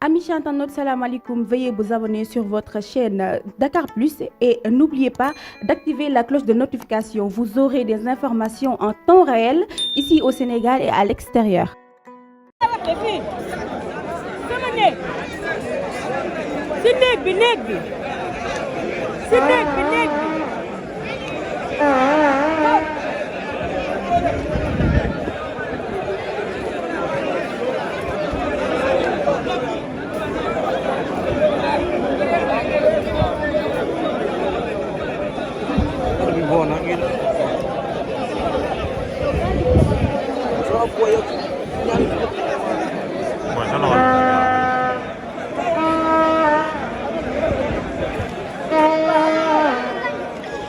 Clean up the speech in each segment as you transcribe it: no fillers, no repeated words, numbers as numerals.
Amis internautes, salam alaikum. Veuillez vous abonner sur votre chaîne Dakar Plus et n'oubliez pas d'activer la cloche de notification. Vous aurez des informations en temps réel ici au Sénégal et à l'extérieur.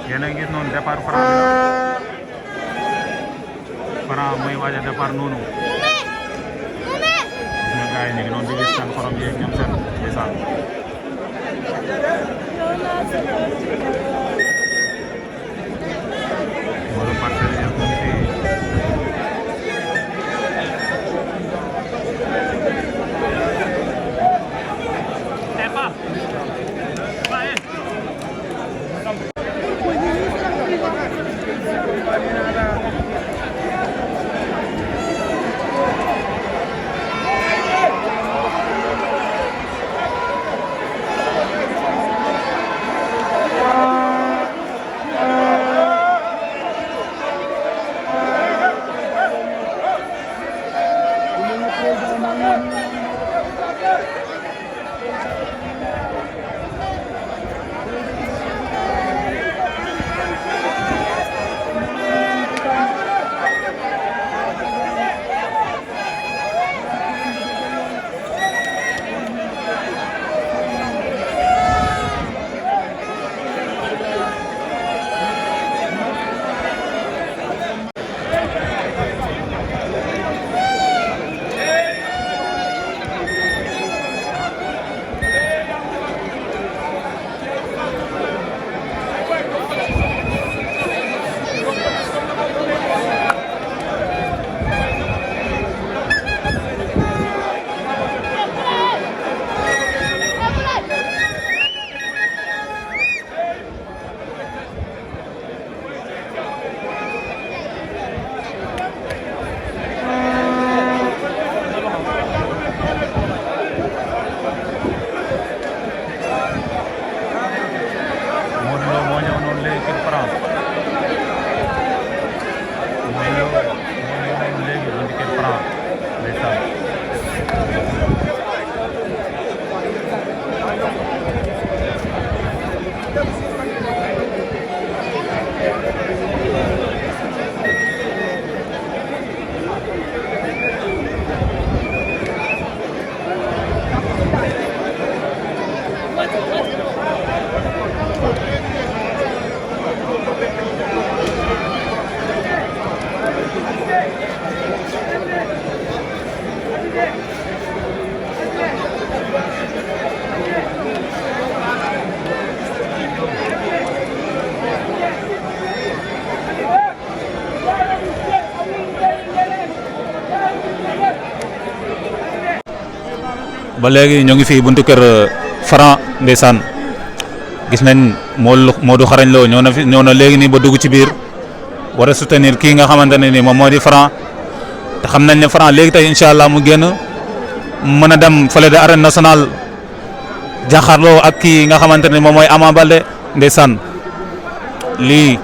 yéen a ngi gis noonu départ Franc mooy waaj a départ noonu gis nga gars yi ñu ngi noonu di gis seen xorom yeeg ñoom seen lisaan wala parcelle yi ko fi ba léegi ñoo ngi fii buntu kër Franc ndeysaan gis nañ Modou Xarañ Lo ñëw na léegi nii ba dugg ci biir war a soutenir kii nga xamante ne ni moom moo di Franc te xam nañ ne Franc léegi tey incha allah mu génn mën a dem fële de arène nationale jàkkaarloo ak kii nga xamante ne moom mooy Ama Baldé ndeysaan lii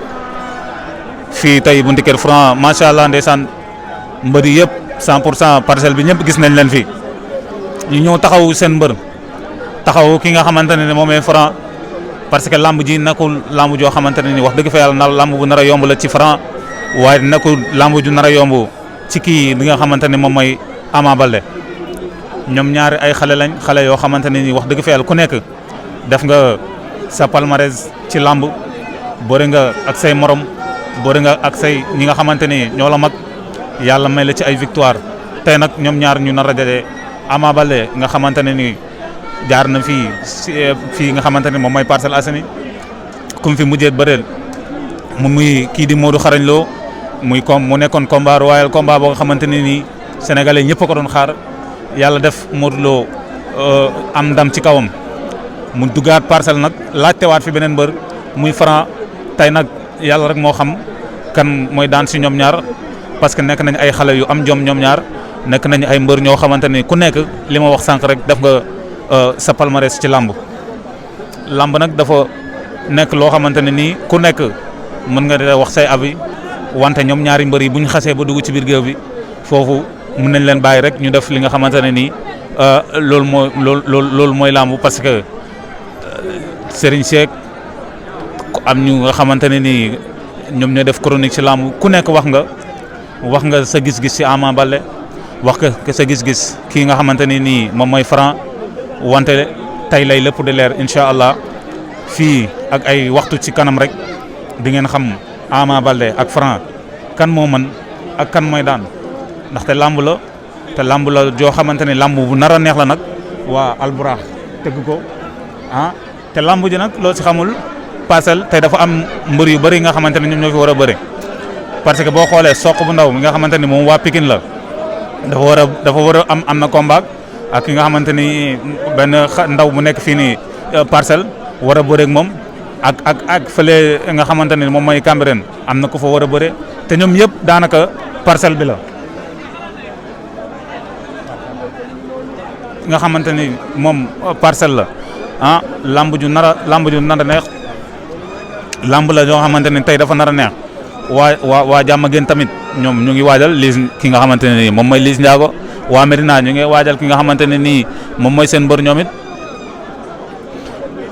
fii tey buntu kër Franc macha allah ndeysaan mbëri yëpp 100% parcelle bi ñëpp gis nañ leen fii. ñu ñëw taxaw seen mbër taxaw ki nga xamante ne moom mooy Franc parce que lamb ji nekkul lamb joo xamante ne ni wax dëgg fa yàlla na lamb bu nar a yomb la ci Franc waaye nekkul lamb ju nar a yomb ci kii li nga xamante ne moom mooy Ama Baldé ñoom ñaari ay xale lañ xale yoo xamante ne ni wax dëgg fa yàlla ku nekk def nga sa palmarès ci lamb bëri nga ak say morom bëri nga ak say ñi nga xamante ni ñoo la mag yàlla may la ci ay victoire tey nag ñoom ñaar ñu nar a daje Ama Baldé nga xamante ne ni jaar na fii nga xamante ne moom mooy Parcelles Assainies kum fi mujjee bëreel muy kii di Modou Xarañ Lo mu nekkoon combat royal combat boo nga xamante ne nii sénégalais ñëpp a ko doon xaar yàlla def Modou Lo am ndam ci kawam mu duggaat Parcelles nag laajtewaat fi beneen mbër muy Franc tey nag yàlla rek moo xam kan mooy daan si ñoom ñaar parce que nekk nañ ay xale yu am jom ñoom ñaar nekk nañ ay mbër ñoo xamante ni ku nekk li ma wax sànq rek def nga sa palmarès ci làmb nag dafa nekk loo xamante ne nii ku nekk mën nga wax say avis wante ñoom ñaari mbër yi bu ñu xasee ba dugg ci biir géew bi foofu mën nañ leen bàyyi rek ñu def li nga xamante ne nii loolu mooy làmb parce que Serigne Cheikh am ñu nga xamante ne nii ñoom ñoo def chronique ci làmb ku nekk wax nga sa gis-gis ci Ama Baldé wax nga sa gis-gis kii nga xamante ne nii moom mooy Franc wante tey lay lépp di leer incha allah fii ak ay waxtu ci kanam rek di ngeen xam Ama Baldé ak Franc kan moo mën ak kan mooy daan ndaxte làmb la te làmb la joo xamante ne làmb bu nar a neex la nag waa Alburax tëgg ko te làmb ji nag loo ci xamul Parcelles tey dafa am mbër yu bëri nga xamante ne ñoom ñoo fi war a bëri parce que boo xoolee soq bu ndaw mi nga xamante ni moom waa Pikine la dafa war a am na combat ak ki nga xamante ni benn ndaw bu nekk fii nii Parcelles war a bëre ak moom ak fële nga xamante ni moom mooy Cambérène am na ko fa war a bëre te ñoom yëpp daanaka Parcelles bi la nga xamante ni moom Parcelles la lamb ju nar a neex lamb la yoo xamante ni tey dafa nar a neex waa jàmm gën tamit ñoom ñu ngi waajal ki nga xamante ne nii moom mooy Liss Ndiago waa Medina ñu ngi waajal ki nga xamante ne nii moom mooy seen mbër ñoom it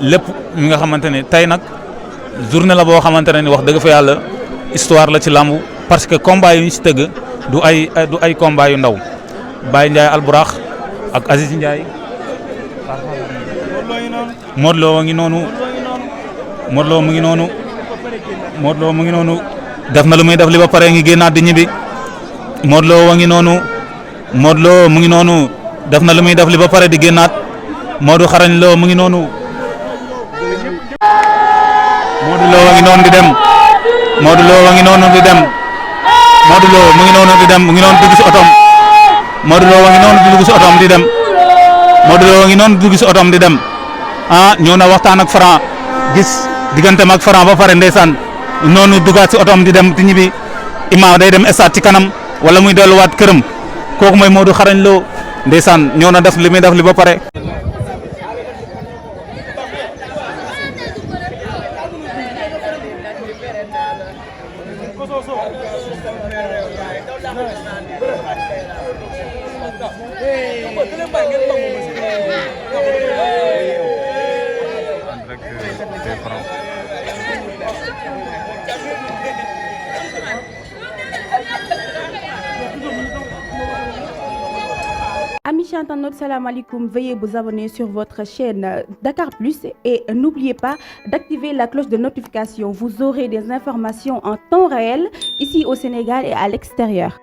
lépp mi nga xamante ne tey nag journée la boo xamante ne ni wax dëgg fa yàlla histoire la ci lamb parce que combat yu ñu si tëgg du ay combat yu ndaw Baye Ndiaye Alburax ak Aziz Ndiaye Modou Lo ngi noonu Modou Lo mu ngi noonu def na lu muy def li ba pare ngi génnaat di ñibbi Modou Lo ngi noonu mu ngi noonu def na lu muy def li ba pare di génnaat Modou Xarañ Lo mu ngi noonu Modou Lo ngi noonu di dem Modou Lo ngi noonu di dem Modou Lo mu ngi noonu di dem mu ngi noonu dugg si otom Modou Lo ngi noonu dugg si otom di dem Modou Lo ngi noonu dugg si otom di dem ñëw na waxtaan ak Franc gis digganteem ak Franc ba pare ndeysaan noonu duggaat si otom di dem di ñibbi Ima day dem stade ci kanam wala muy delluwaat këram kooku mooy Modou Xarañ Lo ndeysaan ñëw na def li muy def li ba pare. Amis internautes, salam alaikum. Veuillez vous abonner sur votre chaîne Dakar Plus et n'oubliez pas d'activer la cloche de notification. Vous aurez des informations en temps réel ici au Sénégal et à l'extérieur.